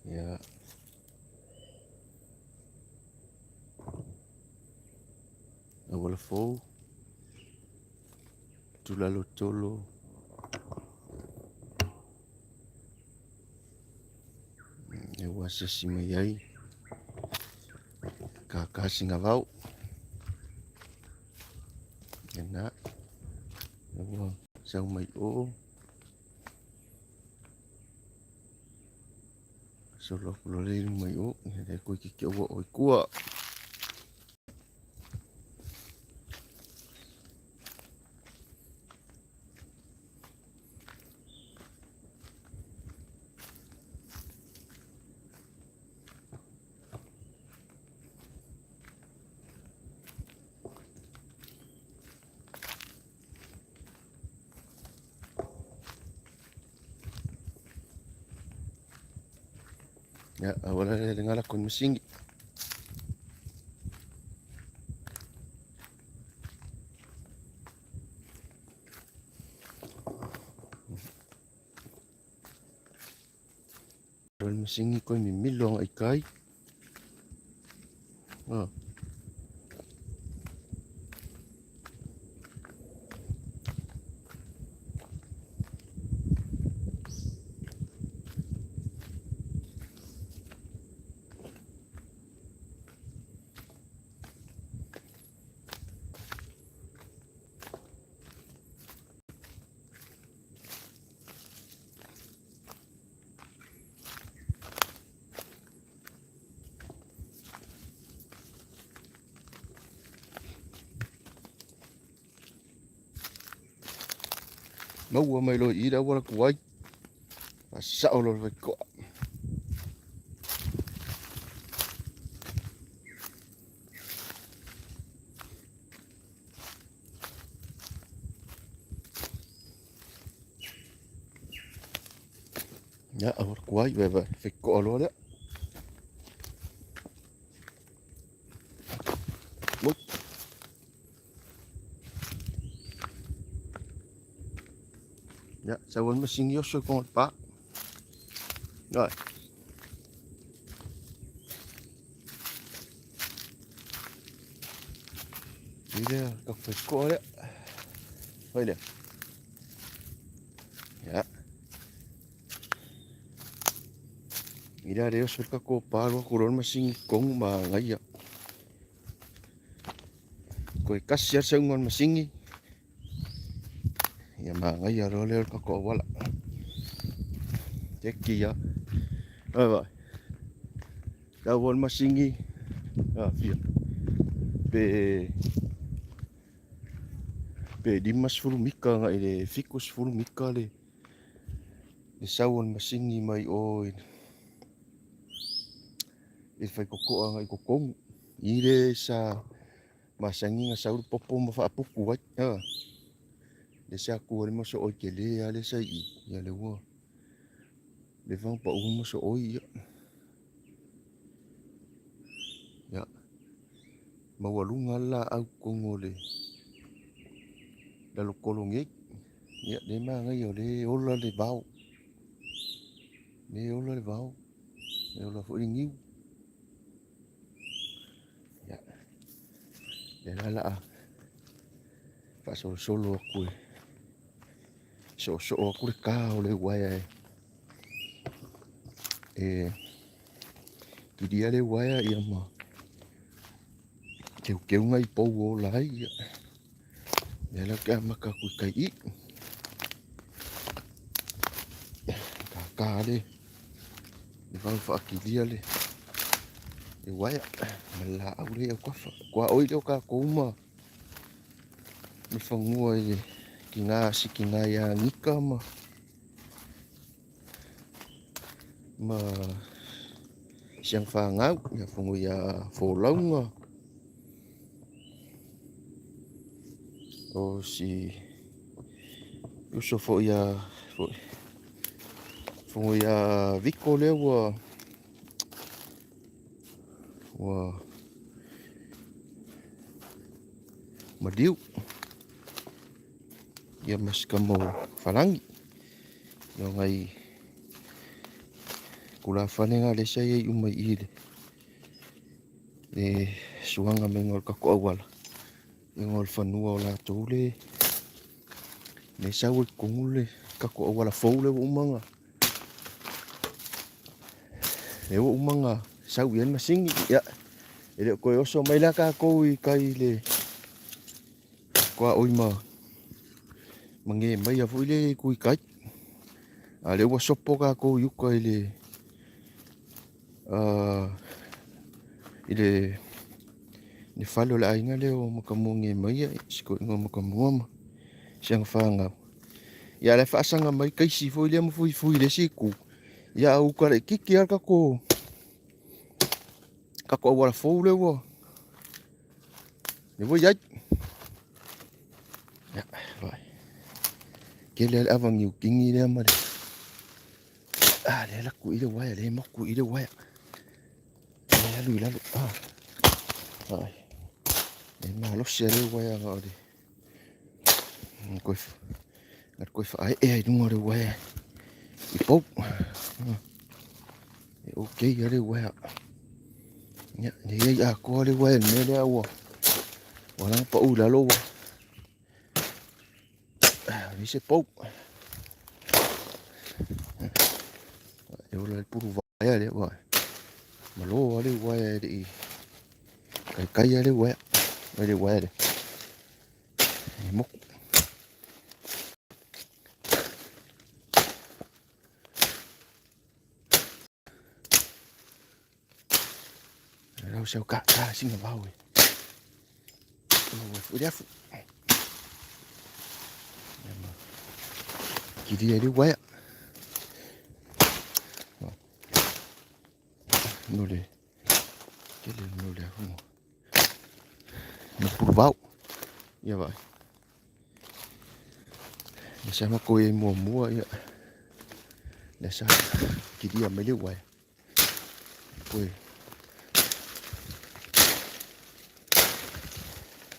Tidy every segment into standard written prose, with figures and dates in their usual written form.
Ia. Auala fou. Tulalo tolo. E ua asiasi mai ai. Kaka singavau. Ena. Ua sau mai o. Solo aku loa le mai o. Ia le koe kiki ua o i kua. Ia, auala le lengala koe masingi. Wala masingi koe mimilo ang ikai. Oh. Maua mai loa i i le auala tuai. Faasao loa le faitotoa. Ia, auala tuai, vai vai, faitotoa loa lea. Oi. Ia, sau ai masini oso i konga pa. Rồi. Đi đây, cặp phải cua đấy. Hơi đẹp. Ia. Ira le oso le kako pa loa ko lona masini kongu ma ngaia. Koe kasi a sauga o le masini. Ia magaia loa lea o le kako auala. Teki ia. Ai vai. Tau o le masini. A fia. Pe pe 50 mika ngai le 70 mika le le sau o le masini mai o i le whaikokoa ngai kokongu. I le sa masani na sau le popo ma faaputu ai a le sa kua le maso oi tele a le sa i ia le ua le fang pa u maso oi ia ia maualuga la au kongo le lalo kolo nei ia le magaia o le ola le vao le ola le vao le ola foi le niu. Ia, lea la la a faasolosolo atu e soosoo atu le ka o le uaea e e kilia le uaea ia ma keukeuga i pou ola ai ia. Lea la ke amata atu i kai i. Kākā le le vau whaakilia le le waea ma le laau le au kafa. Kua oi leo kākou ma le whangua i le ki ngā si ki ngā ia ngika ma ma siang whangau ia whangu ia fōlaunga o si uso foi ia foi Fongo ia Viko lea ua ua maliu ia ma si kama o Falangi ia ngai Tulafale lena lea sa i ai uma i i le le suaga maiga o le tatou auala i luga o le fanua o latou le le sau ai totonu le tatou auala fou lea ua uma ona lea ua uma ona sau i ai le masini. Ia, e le o toe oso mai la tatou i tai i le tuaoi ma Gemaia foi lea i tai. A o lea ua sopo tatou i uta i le i le fale o le aiga lea o Matamua Gemaia, si toeaina o Matamua ma si ana fanau. Ia a o la e faasaga mai taisi foi lea ma fuifui i le isi itu, ia a uta laitiiti lava le tatou auala fou lea ua i ai. Ia, vai. Tele lava le ava niutini lea ma le... Ah, lea la ku i le uaea, lea moku i le uaea. Lea alu i lalo. Ah. Vai. E malosi a le uaea na o le... Koe, na koe whaae ai lunga o le uaea. I pou. E okay a le uaea. Ia, le ai atoa le uaea i le mea lea ua... Ua langa pau i lalo ua... Leai se pou. E ola le pulu vaea lea ua malo lava le uaea e le i kaikai lava le uaea. Ai le uaea lea. E moku. Lau sau ka ka singa vau e. Maua foi le afu. Kilia le uaea. No le kele no le afu. No pulu vau. Ia vai. Ia sa makou i ai muamua ia. Lea sa kilia mai le uaea. Koe.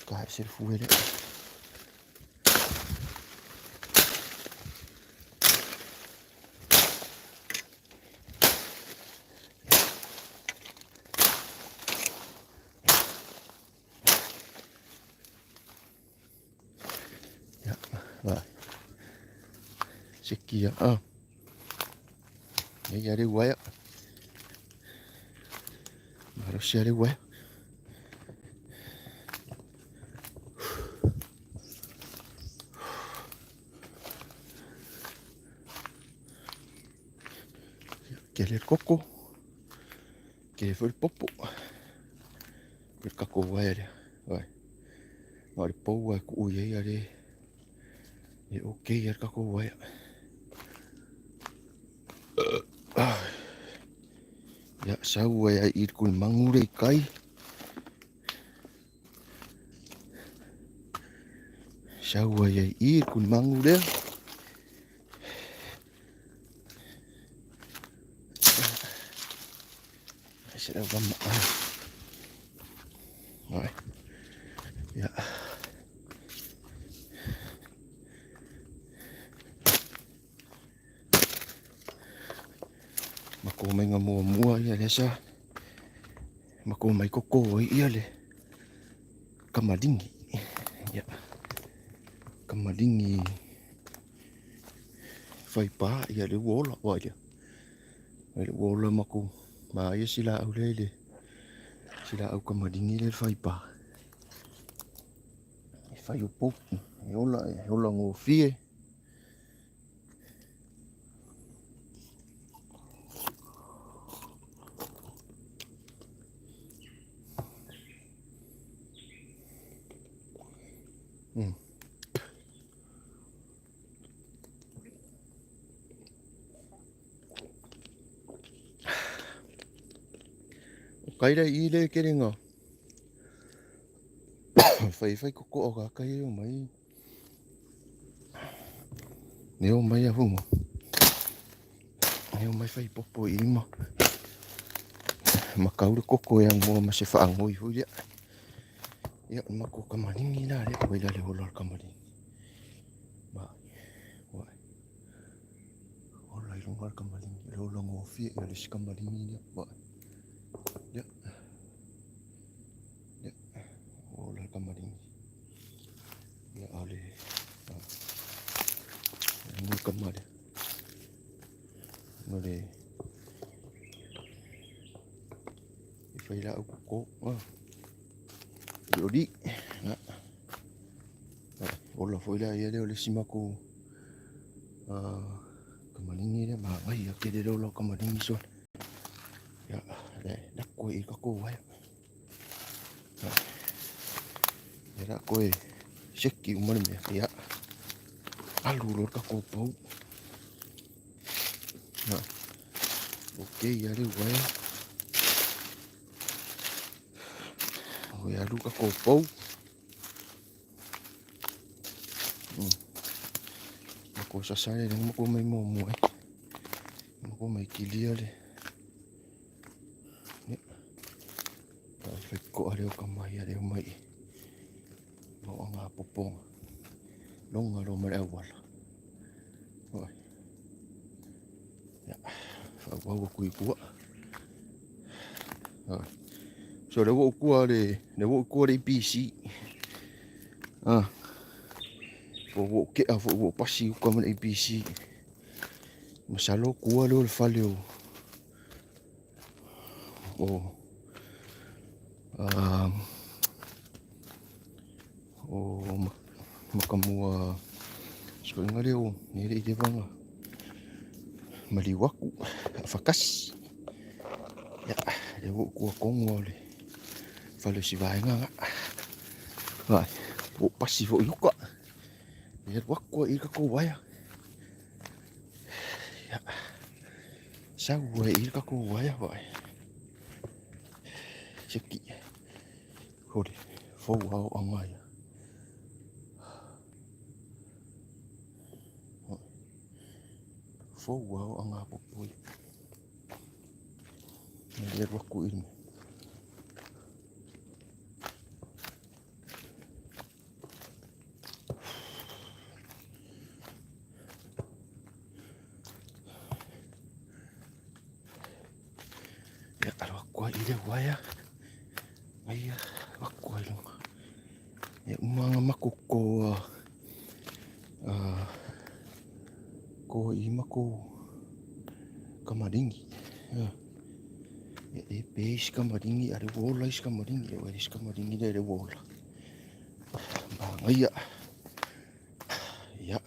Ka se le fue lea. Ia, vai. Seki ia. Ah. Ia le uaea. Malosi le uaea. Kele le koko. Kele foi le popo. Le tatou uaea lea. Vai. Na o le pou lava e tuu i ai a le e okay lava le tatou uaea. Ia, sau ai i le kulimagu le i kai. Sau ai ai i le kulimagu lea. Se lau vama. Vai. Ia. Makou maiga muamua ia lea sa makou mai koko ai ia le kamaligi. Ia. Kamaligi faipa ia le ua ola ua ia. Ai le ua ola makou ma ia sila au lea i le sila au kamaligi lea le faipa. E fai o pou e ola e ola gofie. O kai lea i le kele nga fai fai koko o ka kai o mai. Ne o mai a hunga. Ne o mai fai popo i lima. Ma kau le koko e angoa ma se whaangoi hui lea. Ia, ma ko kamaringi la le, wai la le hola al kamaringi. Ma, wai. Hola i. luga le kamaligi, o le ola gofie ia le isi kamaligi lea. Vaai. Ia. Ia. Ua ola le kamaligi. Ia, a o le... A, le kama lea. Ma le... E fai laau koko. Ah. Olioli. Ia. Ola foi la ia lea o le isi matou kamaligi lea manaia tele le ola o kamaligi sola. Ia, le lako i tatou uaea. Ia la koe seki uma le mea. Ia, alu loa le tatou pau. Ia, ok ia le uaea. Oi alu tatou pau. Mako sasa le lenga mako mai muamua ai. Mako mai kilia le. Ia. Ta fai koa leo ka mai a leo mai. Mo anga poponga. Longa lo ma le awala. Oi. Ia. Fa wau ku i kua. Oi. So le ua kua le le ua kua le IPC. Ah. Po ua kea foi ua pasi uka ma le IPC. Masalo kua leo le fale o o o makamua soinga leo ne le i levanga maliu aku afakasi. Ia, lea ua ou tonu o le fale o si vaega nga. Vai, ua pasi foi i uka. Ia alu atu ai i le tatou uaea. Ia, sau ai i le tatou uaea vai. Seki. Hore, fou ao anga ia. Fou ao anga popo ia. Le alu atu i le mea. Ia, alu atu ai i le uaea. Aia, alu atu ai luga. Ia, uma anga makou ko ko i makou kamaringi. Ia, e pe isi kamaringi, a le ua ola isi kamaringi, e isi kamaringi le le ua ola. Manaia. Ia.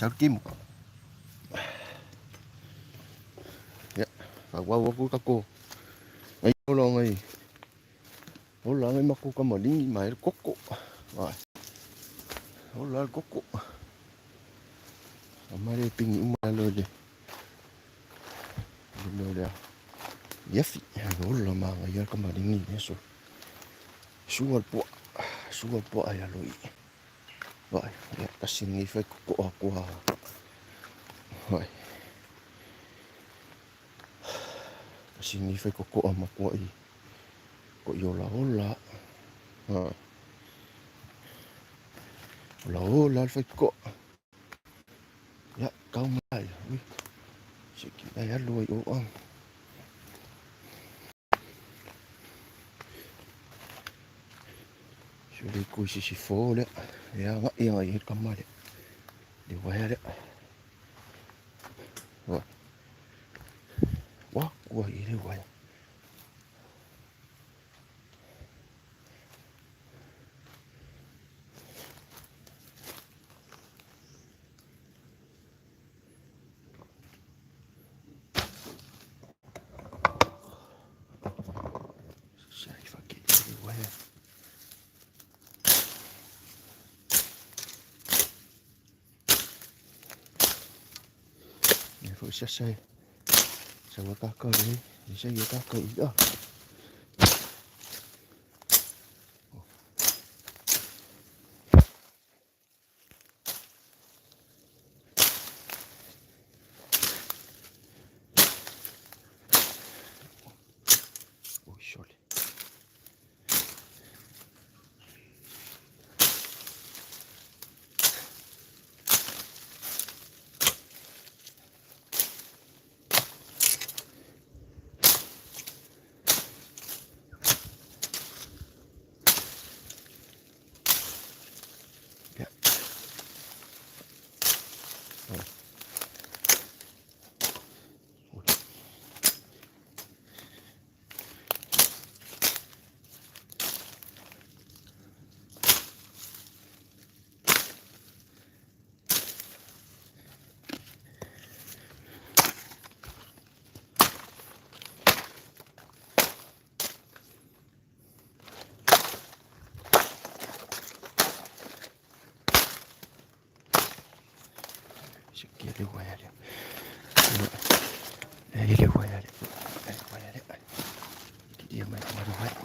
Sau le timu. Ia, faaauau atu le tatou ngai ola ngai ola ngai matou kamaligi ma ai le koko. Ai. Ola le koko. Ama le pingi uma lalo i le le mea o le iafi. Ola ma ngai le kamaligi i le aso. Sua le puaa, sua le puaa i lalo i i. Vaai, ia, tasi lenei fai kokoa kua. Vaai. Tasi lenei fai kokoa ma kua i ko i ola ola. Vaai. Ola ola le fai kokoa. Ia, kau mai. Ui. Se ki ai alu ai o ang. Se le kui sisi fo lea. E agai agai ai le kama lea. Le uaea lea. Ua. Ua kua i le uaea. Foi se sai. Sa wa ka ka le, se ye ka ka i a. Oi, sole. Ia. Oi. Sikia le uaea lea. E le uaea lea. E le uaea lea. Kilia mai ma le uaea.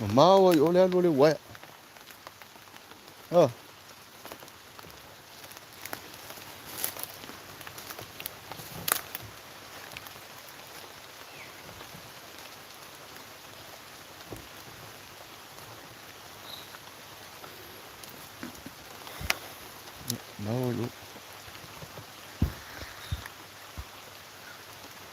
Mamao ai o le alu o le uaea.